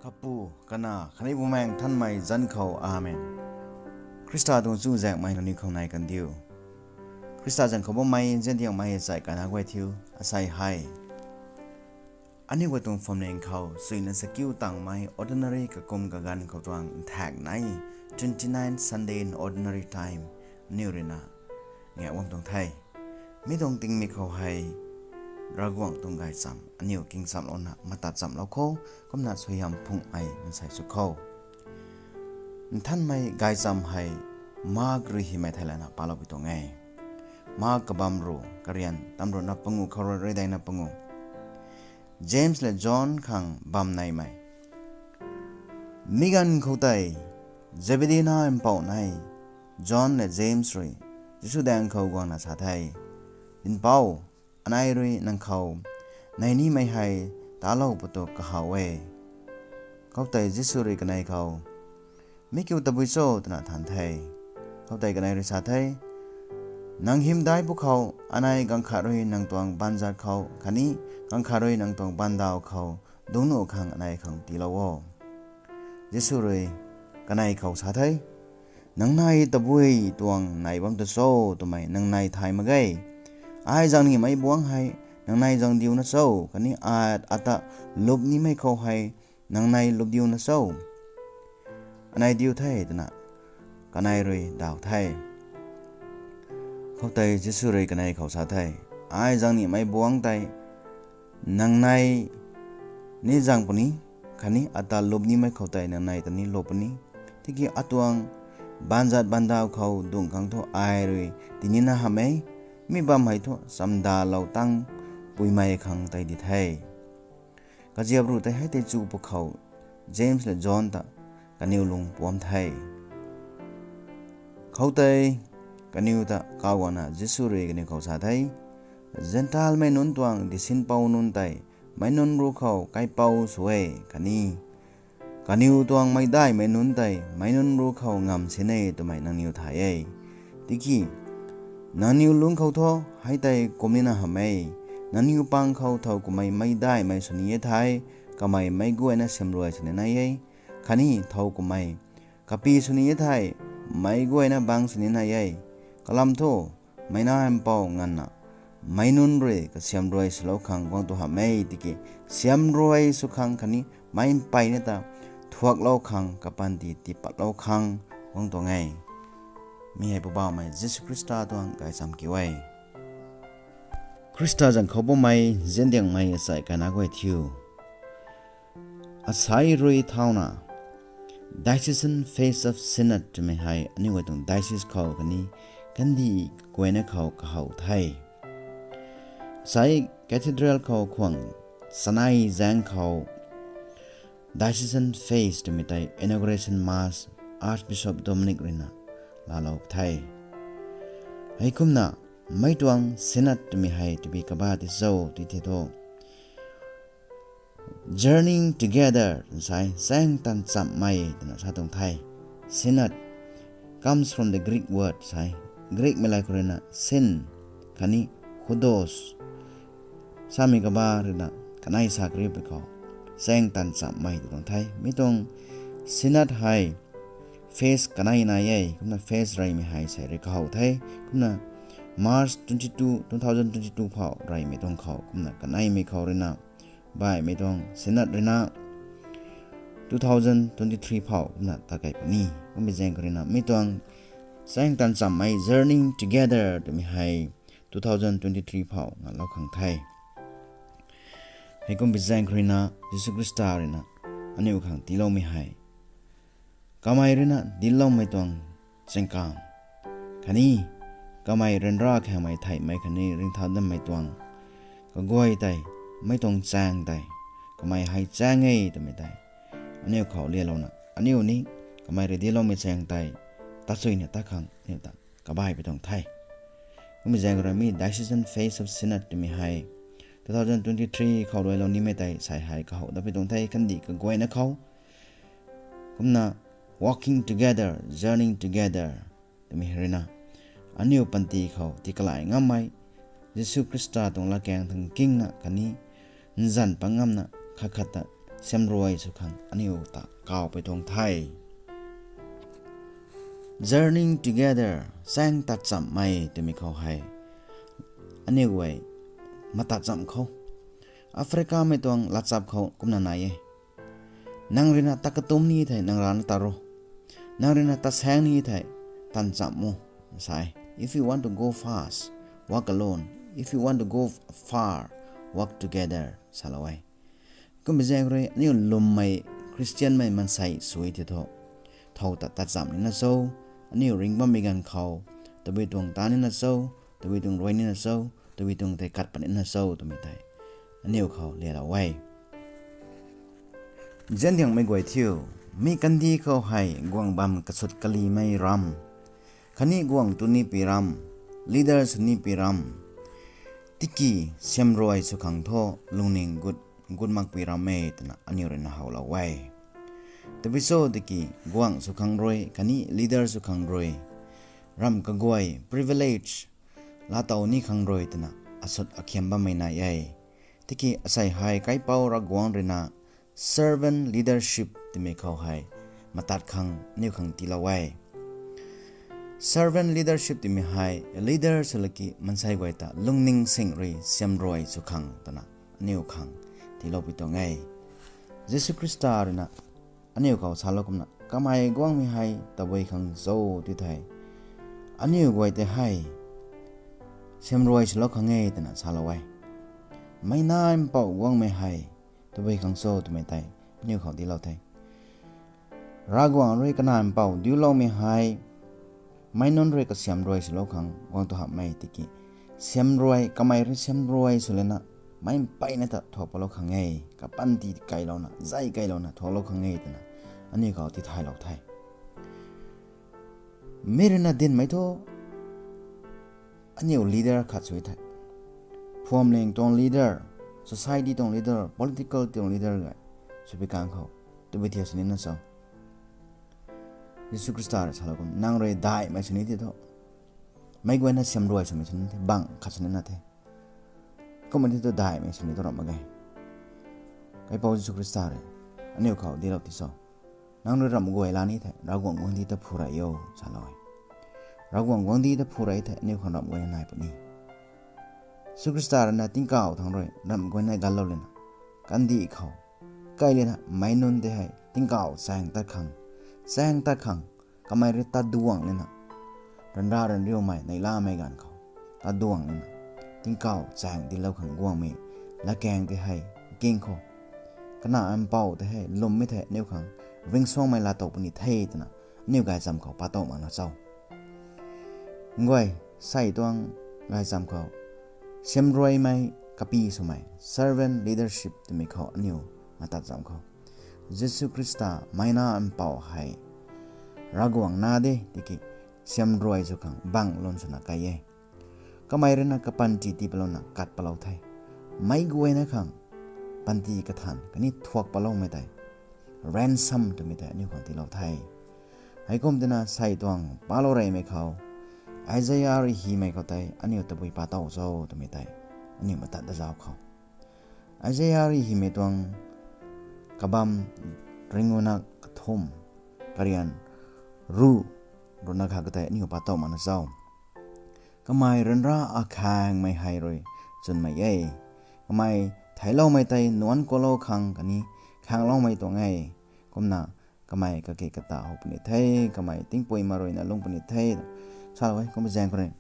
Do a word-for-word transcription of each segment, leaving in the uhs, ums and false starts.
Kapu, Kanac khatni Bumaengh Nthanmei zanc khou, Amen. Khrista tuang chuzaenghmei nangniw khou nai kandiu. Khrista zanc khou bammei nziandiangmei achai kaina guay thiu. Asei hei aniu guay tuang phwamling khou suina sakiu tangmei ordinary kakum kaganv khou tuang nthaek nai, twenty-ninth Sunday in Ordinary Time, aniu ruina ngaek bam tuang the. Mi tuang tingmik khou hei Ravguangc tuang gaychamv aniu kingchamlouna mata chamlou kho, kumna suaihiam phungmei mansei sw kho. Nthanmei gaychamv hei Mark rui hymei thei lana paloupui tuang e. Mark kabam ruh, karian tam ruhna panguh khou rui rui daina panguh. James lev John khang bam neimei. Mi ganv khou tei Zebedi nac mpouh nei John lev James rui Jisu daeng khou guangna sa the, Ringhpouc, anei rui nang khou nei nimei hei talou pwtu kahaw e. Khoutei Jisu rui kanei khou, Mi kiu tabui cho? twna than the. Khoutei kanei rui sa the, Nang hymdai pwkhou anei ganv khat rui nang tuang baanzat khou khatni ganv khat rui nang tuang baandaw khou dungcnuh khang anei khang tiilou o. Jisu rui kanei khou sa the, Nang nei tabui tuang nei bam ta cho twmei nang nei thay mak ge. Ai zaeng nimei buangc hei nang nei zaeng diuna cho, khatni ai ata lup nimei khou hei nang nei lup diuna cho? Anei diu the, twna kanei rui daw the. Khoutei Jisu rui kanei khou sa the, Ai zaeng nimei buangc tei nang nei ni zaeng puni, khatni ata lup nimei khou tei nang nei ta ni lup puni. Tiki atuang baanzat baandaw khou dungc khang thu ai rui tinina hamh e, mi bam hei thu chamdalou tang puimei khang tei di the. Kaziap ruh tei hei tei chu pwkhou James lev John ta kaniw lung puam the. Khoutei kaniw ta kaw guangna Jisu rui kaniw khou sa the, Zentelmei nunc tuang disinpou nunc tei meic nunc ruc khou kaipouc sw e, khatni kaniw tuang meicdaihmei nunc tei meic nunc ruc khou ngam sin e twmei nangniw thay e. Tiki nangniw lungc khou thu hei tei kumnina hamh e, nangniw pang khou thow kummei meicdaihmei sw ni e thei, kamei meic guayna siamruai sw ni nai e, khatni thow kummei kapy sw ni e thei, meic guayna bangc sw ni nai e. Kalam thu, meic nac mpouh nganvna meic nunc rui kasiamruai swlou khang guang tu hamh e. Tiki siamruai sw khang khatni meic mpeyna ta thuaklou khang, kapanty tiipatlou khang guang tuang e. Mi hei Poubauhmei Jisu Khrista tuang gaychamv kiu e. Khrista zanc khou bammei nziandiangmei achai kaina guay thiu. Asei rui thauna Diocesan Feast of Synod twmei hei aniu guay tuang diocese khou khatni kandih kaguayna khou kahaw the. Asei cathedral khou khwang chanei zaeng khou Diocesan Feast twmei tei Inauguration Mass Archbishop Dominic ruina laalou the. Heikumna mei tuang Synod twmei hei tabui kaba ti cho ti the thu, Journeying together twna sa e, chaeng tan chammei twna sa tuang the. Synod comes from the Greek word sa e, Greekmei lat khou ruina syn khatni hudos samei kaba ruina kanei sa kariu pwkhou chaeng tan chammei tw tuang the. Mi tuang Synod hei phase kanei nai e, kumna phase reymei hei sei rui kahaw the. Kumna March twenty-two, two thousand twenty-two phou reymei tuang khou, kumna kaneimei khou ruina baihmei tuang Synod ruina two thousand twenty-three phou kumna takei puni. Kummei zaeng khou ruina mi tuang chaeng tan chammei Journeying Together twmei hei two thousand twenty-three phou ngalou khang the. Heikumbi zaeng khou ruina Jisu Khrista ruina aniu khang tiiloumei hei kamei ruina dincloumei tuang chaengkam khatni kamei ryanra khaengmei theihmei khatni ringcthau dammei tuang kaguay tei, mei tuang chaeng tei, kamei hei chaeng e twmei tei aniu khou lialouna, aniu ni kamei rui dincloumei chaeng tei tachuina tat khang aniu ta kabaihpui tuang the. Kummei zaeng khou rui mi Diocesan Feast of Synod twmei hei two thousand twenty-three khou ruailou nimei tei sei hei kahaw datpui tuang the, kandih kaguayna khou. Kumna Walking Together, Journeying Together twmei hei ruina aniu panty khou tii kalai ngammei, Jisu Khrista tuang latkaeng thangc kingna khatni nzan pat ngamna khat khat ta siamruai sw khang aniu ta kawpui tuang the. Journeying together, chaeng tat chammei twmei khou hei aniu guay matat cham khou, Africamei tuang latchap khou kumna nai e. Nang ruina ta katum ni thei nang rana ta ro. Nang ruina ta saeng ni thei tan cham o, sa e. If you want to go fast, walk alone. If you want to go far, walk together, salou e. Kumna zaeng rui aniu lwmmei Christianmei maansei sw e thei thu, thow ta tat cham nina cho, aniu ringc bammei ganv khou, tabui tuang ta nina cho, tabui tuang ruai nina cho, tabui tuang tei kat pat nina cho twmei tei aniu khou lelou e. Ziandiangmei guay thiu, mi kandih khou hei guang bam kasut kalimei ram, khatni guang tu ni pui ram, leader sw ni pui ram, tiki siamruai sw khang thu lungning gut, gut makpui ram e twna aniu ruina howlou e. Tabui cho tiki guang sw khang rui khatni leader sw khang rui ramv kaguay privilege laatow ni khang rui twna asut akhiam bammei nai e. Tiki asei hei kaipouc Ravguangc ruina servant leadership twmei khou hei matat khang aniu khang tiilou e. Servant leadership twmei hei leader sw laki maansei guay ta lungning sing rui siamruai sw khang twna aniu khang tiiloupui tuang e. Jisu Khrista ruina aniu khou salou kumna, kamei guangmei hei tabui khang cho ti thei, aniu guay tei hei siamruai swlou khang e twna salou e. Meic nai mpouh guangmei hei tabui khang cho twmei tei aniu khou tiilou the. Ravguangc rui kanac mpouh diuloumei hei meic nunc rui kasiamruai swlou khang guang tu hamhmei tiki, siamruai, kamei rui siamruai sw lana meic mpeyna ta thuak palou khang e, kapanty kailouna, zay kailouna thuaklou khang e twna aniu khou tithaylou the. Mi ruina dinmei thu aniu leader khat sw the. Phuamling tuang leader, society tuang leader, political tuang leader gay swpui kang khou tabui thiak sw nina cho? Jisu Khrista rui salou kum, nang rui daihmei sw ni ti thu, meic guayna siamruai swmei sw ni the, bang khat sw nina the. Kumna ti thu daihmei sw ni thu ramh mak ge. Kaipouc Jisu Khrista rui aniu khou dinclou ti cho? Nang rui ramh guay la ni thei Ravguangc guangcdic ta phu rey o, salou e. Ravguangc guangcdic ta phu rey thei aniu khang ramh guayna nai puni. Jisu Khrista ruina tingkauh thangc rui ramh guayna ganlou lana, kandih khou kai lana meic nunc tei hei tingkauh chaeng tat khang, chaeng tat khang, kamei rui tat duangc lana, ryanra ryanriumei neihlamei ganv khou tat duangc lana, tingkauh chaeng dinclou khang guangmei latkaeng tei hei king khou, kanac mpouh tei hei lwmmei thei aniu khang ringcsuangmei laatow puni the twna aniu gaychamv khou patowmei na cho? Nguay, sei tuang gaychamv khou siamruaimei kapi swmei, servant leadership twmei khou aniu matat cham khou, Jisu Khrista meic nai mpouh hei Ravguangc na de tiki siamruai sw khang bang lun swna kai e. Kamei ruina kapanty tii palouna kat palou the. Meic guayna khang panty kathan khatni thuak paloumei tei, ransom twmei tei aniu khang tiilou the. Heikum twna sei tuang palou reymei khou, Isaiah rui hymei khou tei aniu tabui patow cho twmei tei aniu matat da zauc khou, Isaiah rui hymei tuang kabam ringuhna kathumh, karian ruh ruhna khat khou tei aniu patowmei na cho? Kamei ryanra akhaengmei hei rui chwnmei e. Kamei theicloumei tei nuanc kuaklou khang khatni khaengloumei tuang e. Kumna kamei kake kata how puni the, kamei tingpuimei ruina lung puni the, salou e. Kumna zaeng khou rui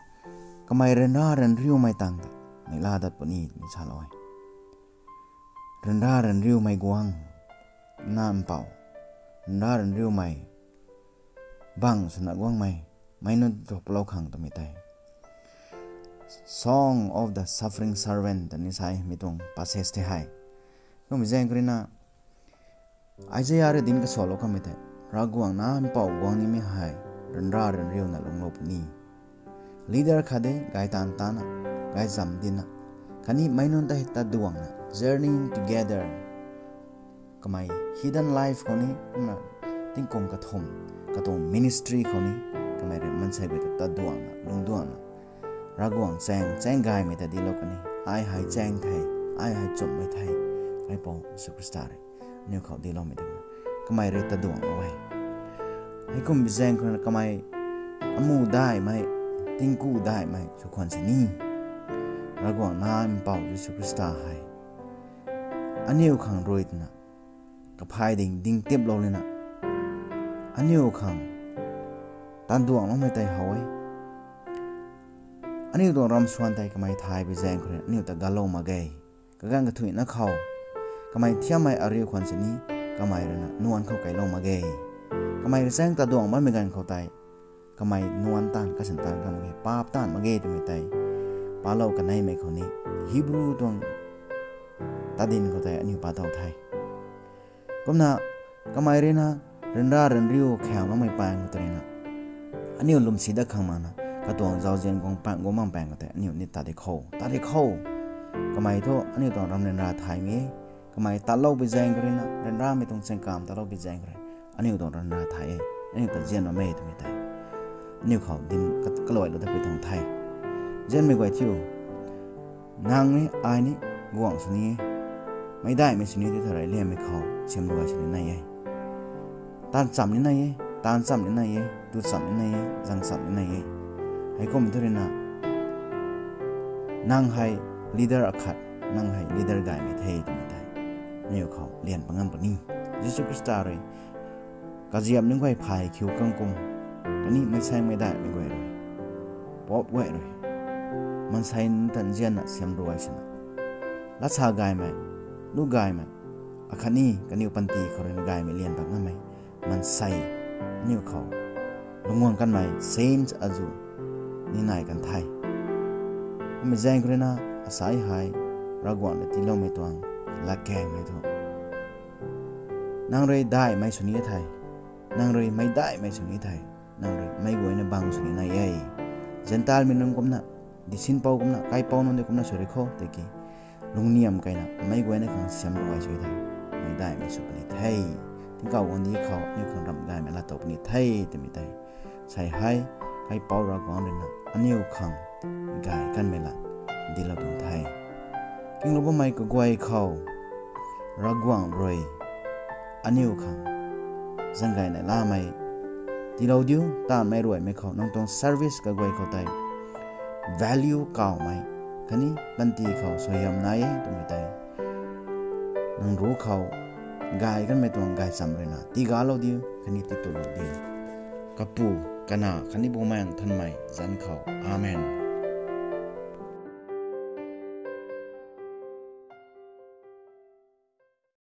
kamei ryanra ryanriumei tang ta neihla dat puni twmei salou e. Ryanra ryanriumei guangc, na mpouh, ryanra ryanriumei bang swna guangmei, meic nunc ta palou khang twmei tei Song of the Suffering Servant twni sa e mi tuang passage tei hei. Kumna zaeng khou ruina Isaiah rui dinc kasalou kamei tei, Ravguangc na mpouh guang nimei hei ryanra ryanriuna lungclou puni. Leader khat de gay taanv tana, gaychamv dinna, khatni meic nunc tei tat duangna, journeying together. Kamei hidden life khou ni, kumna tingkum kathumh katuang ministry khou ni, kamei rui maansei guay ta tat duangna, lungc duangna, Ravguangc chaeng, chaeng gaymei ta dinclou kan e. Ai hei chaeng the, ai hei chumhmei the, Kaipouc Jisu Khrista rui Aniu khou dincloumei tei kamei rui taduanglou e. Heikum bi zaeng khou ruina kamei amu daihmei, tingku daihmei sw khwan sini, Ravguangc Nac Mpouh Jisu Khrista hei aniu khang rui twna kaphay ding ding tiplou lana, aniu khang taduangloumei tei how e. Aniu tuang ramsuan tei kamei thay bi zaeng khou ruina aniu ta galou mak ge. Kaganv kathuina khou kamei thiammei ariu khwan sini, kamei ruina nuanc khou keylou mak ge. Kamei rui chaeng taduang bammei ganv khou tei kamei nuanc taanv, kasin taanv kha mak ge, paap taanv mak ge twmei tei palou kaneimei khou ni Hebrew tuang tadin khou tei aniu pa tow the. Kumna kamei ruina ryanra ryanriu khaengloumei paeng khou tei ruina aniu lwmsi dat khang makna katuang zauzian guang paeng guang bam paeng khou tei aniu ni tat di khou, tat di khou. Kamei thu aniu tuang ram ryanra thaymei e. Kamei tatlou bi zaeng khou ruina, ryanramei tuang chaengkam tatlou bi zaeng khou rui aniu tuang ryanra thay e, aniu ta zian bam e twmei tei aniu khou dinc kaluailou dat pui tuang the. Zianmei guay thiu, nang ni ai ni guangc sw ni e. Meic daihmei sw ni ti tha rey liammei khou siamruai sw ni nai e. Taanv chamv ni nai e, taanv chamv ni nai e, tu chamv ni nai e, zang chamv ni nai e. Heikum thu ruina nang hei leader akhat, nang hei leader gaymei the twmei tei aniu khou lian pat ngam puni. Jisu Khrista rui kaziap nunc guay phay khiu kang kum, khatni meic saengmei daihmei guay rui, Pope guay rui maansei nunc tan zianna siamruai swna latsa gaymei, lu gaymei, akhatni kaniw panty khou ruina gaymei lian pat ngammei maansei aniu khou lungcguang kanmei saints azuh ni nai kan the. Kummei zaeng khou ruina asai hei Ravguangc rui tiiloumei tuang latkaeng hei thu, nang rui daihmei sw ni the, nang rui meic daihmei sw ni the, nang rui meic guayna bang sw ni nai e. Zentelmei nunc kumna, disinpou kumna, kaipouc nunc di kumna sw ri khou tiki lungniam keyna meic guayna khang siamruai sw the, meic daihmei sw puni the. Tingkauh guangcdic khou aniu khang ramh gaymei laa tow puni the twmei tei sei hei kaipouc Ravguangc ruina aniu khang gay kanmei lat dinclou tuang the. Kinglou bammei kaguay khou Ravguangc rui aniu khang zaeng gayna lamei tiilou diu. Taanvmei ruaimei khou nang tuang service kaguay khou tei value kawmei khatni panty khou suaihiam nai e twmei tei nang ruc khou gay kanmei tuang gaychamv ruina tiigalou diu khatni tiitulou diu. Kapu, Kanac khatni Bumaengh Nthanmei zanc khou, amen.